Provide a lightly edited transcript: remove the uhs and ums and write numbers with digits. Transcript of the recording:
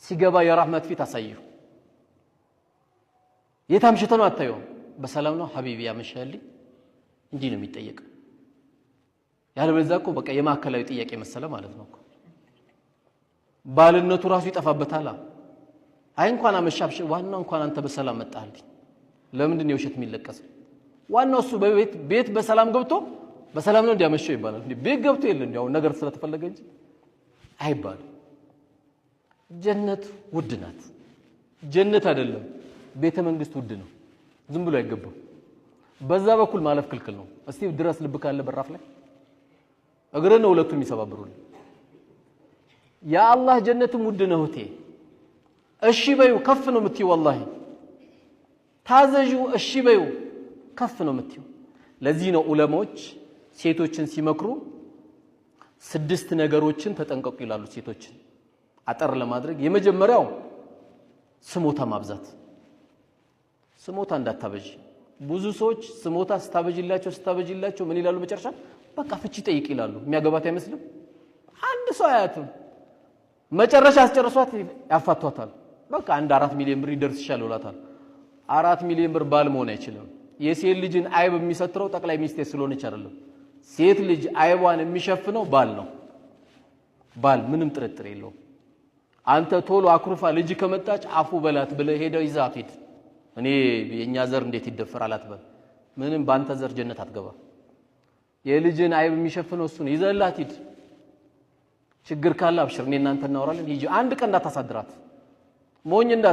ሲገባ የራህመት ፊት አሳየው። የት አምሽተህ ነው አታየውም። በሰላም ነው حبيبي ያመሻልኝ እንዲህ ነው የሚጠየቀው። ያለበለዚያ እኮ በቃ የማዕከላዊ ጥያቄ መሰለ ማለት ነው እኮ። ባልነቱ ራሱ ይጠፋበታል። አይ እንኳን አመሻብሽ፣ ዋናው እንኳን አንተ በሰላም መጣህልኝ። ለምንድን ነው የውሸት የሚለቀሰው? ዋናው እሱ በቤት ቤት በሰላም ገብቶ በሰላም ነው እንዲያመሸው ይባላል። እንዴ ቤት ገብቶ የለ እንዲያው ነገር ስለተፈለገ እንጂ አይባልም። ጀነት ውድ ናት። ጀነት አይደለም ቤተ መንግስት ውድ ነው። ዝም ብሎ አይገባም። በዛ በኩል ማለፍ ክልክል ነው። እስቲ ድረስ ልብ ካለ በራፍ ላይ እግርን ነው ሁለቱም የሚሰባብሩልህ። የአላህ ጀነትም ውድ ነው እህቴ። እሺ በዩ ከፍ ነው የምትይው። ወላሂ ታዘዡ፣ እሺ በዩ ከፍ ነው የምትይው። ለዚህ ነው ዑለማዎች ሴቶችን ሲመክሩ 6 ነገሮችን ተጠንቀቁ ይላሉ። ሴቶችን አጠር ለማድረግ የመጀመሪያው ስሞታ ማብዛት። ስሞታ እንዳታበዢ። ብዙ ሰዎች ስሞታ ስታበጂላቸው ስታበጂላቸው ምን ይላሉ መጨረሻ? በቃ ፍቺ ጠይቅ ይላሉ። የሚያገባት አይመስልም። አንድ ሰው አያትም። መጨረሻ አስጨርሷት ያፋቷታል። በቃ አንድ 4 ሚሊዮን ብር ይደርስሻል ይላታል። 4 ሚሊዮን ብር ባል መሆን አይችልም። የሴት ልጅን አይብ የሚሰትረው ጠቅላይ ሚኒስቴር ስለሆነች አይደለም። ሴት ልጅ አይቧን የሚሸፍነው ባል ነው። ባል ምንም ጥርጥር የለውም። አንተ ቶሎ አኩርፋ ልጅ ከመጣች አፉ በላት ብለህ ሄደው ይዛት ሂድ። እኔ የኛ ዘር እንዴት ይደፈራል አትበል። ምንም ባንተ ዘር ጀነት አትገባ። የልጅን አይብ የሚሸፍነው እሱ ነው። ይዘላት ሂድ። ችግር ካለ አብሽር፣ እኔ እናንተ እናወራለን። ሂጂ፣ አንድ ቀን እንዳታሳድራት፣ ሞኝ እንዳ